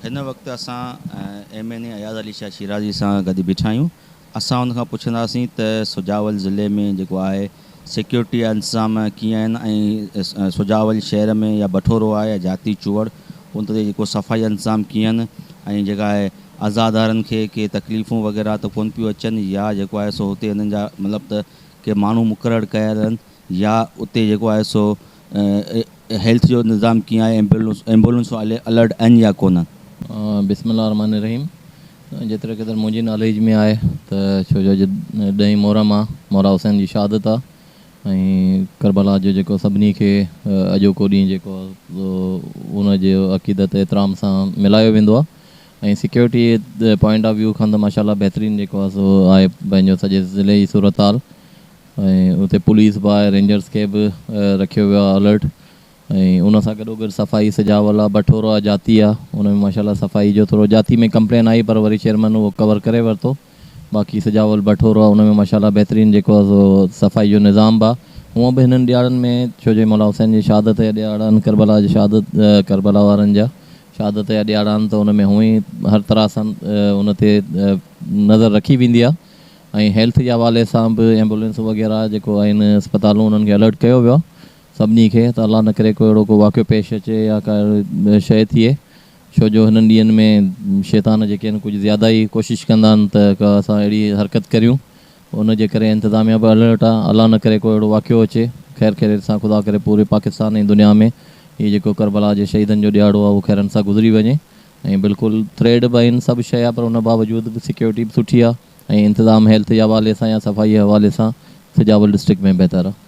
هن وقت اسان M N A Ayaz Ali Shah Shirazi سان گڏ بيٺا آهيون. اسان ان کان پڇنداسين ته سجاول ضلعي ۾ جيڪو آهي سيڪيورٽي جا انتظام ڪيئن آهن ۽ سجاول شهر ۾ يا بٺورو آهي يا جاتي چوهڙ ان تي جيڪو صفائي جا انتظام ڪيئن آهن ۽ جيڪا آهي عزادارن کي ڪي تڪليفون وغيره ته ڪونه پيون اچن يا جيڪو آهي سو هتي انهن جا مطلب ته ڪي ماڻهو مقرر ڪيل آهن يا اتي جيڪو آهي سو هيلٿ جو نظام ڪيئن آهي ايمبولنسون الرٽ آهن يا ڪونهن. بسم الله الرحمٰن الرحيم جيتري قدر منهنجي ناليج ۾ آهي ته ڇو جو اڄ ڏهين محرم آ مولا حسين جي شهادت آ ۽ ڪربلا جو جيڪو سڀني کي اڄوڪو ڏينهن جيڪو آ ان جي عقيدت احترام سان ملهايو ويندو آ ۽ سيڪيورٽي پوائنٽ آف ويو کان ته ماشاء الله بهترين جيڪو آ سو آهي پنهنجو سڄي ضلعي جي صورتحال ۽ اتي پوليس به آهي رينجرس کي به رکيو ويو آهي الرٽ ۽ ان سان گڏو گڏ صفائي سجاول آهي بٺورو آهي جاتي آهي ان ۾ ماشاء الله صفائي جو ٿورو جاتي ۾ ڪمپلين آئي پر وري چيئرمين اهو ڪور ڪري ورتو باقي سجاول بٺورو آهي ان ۾ ماشاء الله بهترين جيڪو آهي سو صفائي جو نظام به آهي هونء به هنن ڏيهاڙن ۾ ڇو جو مولا حسين جي شهادت جا ڏيهاڙا آهن ڪربلا جي شهادت ڪربلا وارن جا شهادت جا ڏيهاڙا آهن ته ان ۾ هونء ئي هر طرح سان ان تي نظر رکي ويندي آهي ۽ هيلٿ جي حوالي سان به ايمبولينس وغيره جيڪو آهن اسپتالون انهن کي الرٽ ڪيو ويو آهي سڀني کي ته الله نه ڪري ڪو اهڙو ڪو واقعو پيش اچي يا ڪا اهڙي شيء ٿئي ڇو جو هنن ڏينهن ۾ شيطان جيڪي آهن ڪجهه زياده ئي ڪوشش ڪندا آهن ته ڪا اسان اهڙي حرڪت ڪريون ان جي ڪري انتظاميا به الرٽ آهي الله نه ڪري ڪو اهڙو واقعو اچي خير خيريت سان خدا ڪري پوري پاڪستان ۽ دنيا ۾ هي جيڪو ڪربلا جي شهيدن جو ڏهاڙو آهي اهو خيرن سان گذري وڃي ۽ بلڪل ٿريڊ به آهن سڀ شيء آهي پر ان باوجود به سيڪيورٽي به سٺي آهي ۽ انتظام هيلٿ جي حوالي سان يا صفائي جي حوالي سان سجاول ڊسٽرڪٽ ۾ بهتر آهي.